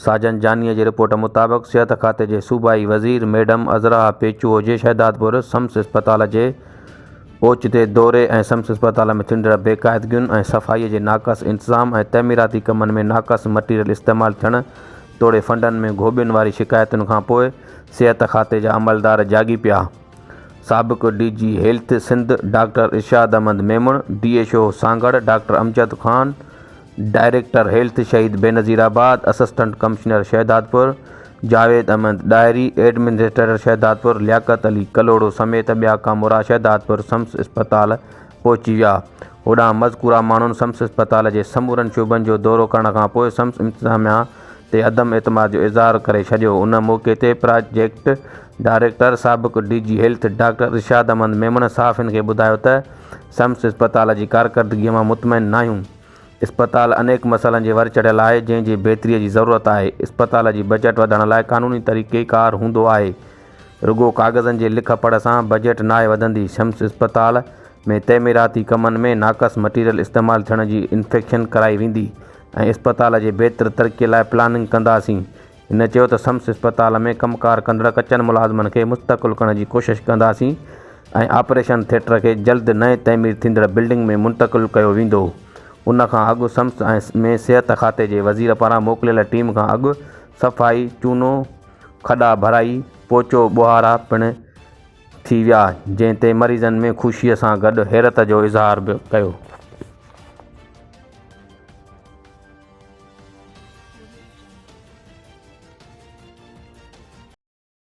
ساجن جانيء جي رپورٽ مطابق صحت کاتي جي صوبائي وزير ميڊم عذرا پيچوهو جي شهدادپور سمس اسپتال جي اوچتي دوري ۽ سمس اسپتال ۾ ٿيندڙ بيقاعدگين ۽ صفائي جي ناقص انتظام ۽ تعميراتي ڪمن ۾ ناقص مٽيريل استعمال ٿيڻ توڙي فنڊن ۾ گهوٻين واري شڪايتن کانپوء صحت کاتي جا عملدار جاڳي پيا. سابق D G health Sindh doctor Irshad Ahmed Memon, D H O Sanghar doctor Amjad Khan, director health Shaheed Benazirabad, assistant commissioner Shahdadpur Javed Ahmed Dahri, administrator Shahdadpur Liaquat Ali Kalhoro سميت ٻيا ڪامورا شهدادپور سمس اسپتال پهچي ويا. هوڏانهن مذڪوره ماڻهن سمس اسپتال جي سمورن شعبن جو دورو ڪرڻ کانپوء سمس انتظاميا تي عدم اعتماد جو اظهار ڪري ڇڏيو. ان موقعي تي پراجيڪٽ ڊائريڪٽر سابق D G health doctor Irshad Ahmed Memon صحافين کي ٻڌايو ته سمس اسپتال جي ڪارڪردگي مان مطمئن ناهيون. اسپتال انيڪ مسئلن جي ور چڙهيل آهي جنهن جي بهتري جي ضرورت آهي. اسپتال جي بجيٽ وڌائڻ لاء قانوني طريقيڪار هوندو آهي. رڳو ڪاغذن جي لک پڙهه سان بجيٽ ناهي وڌندي، شمس اسپتال ۾ تعميراتي ڪمن ۾ ناقص مٽيريل استعمال ٿيڻ جي انفيڪشن ڪرائي ويندي ۽ اسپتال جي بهتر ترقي لاء پلاننگ ڪنداسين. هن چيو ته سمس اسپتال ۾ ڪم ڪار ڪندڙ ڪچن ملازمن کي مستقل ڪرڻ جي ڪوشش ڪنداسين ۽ آپريشن ٿيٽر کي جلد نئين تعمير ٿيندڙ بلڊنگ ۾ منتقل ڪيو ويندو. ان کان اڳ سمس ۾ صحت کاتي جي وزير پاران موڪليل ٽيم کان اڳ صفائي، چونو، کڏا ڀرائي پوچو ٻوهارا پڻ ٿي ويا، جنهن تي مريضن ۾ خوشيء سان گڏ حيرت جو اظهار به ڪيو.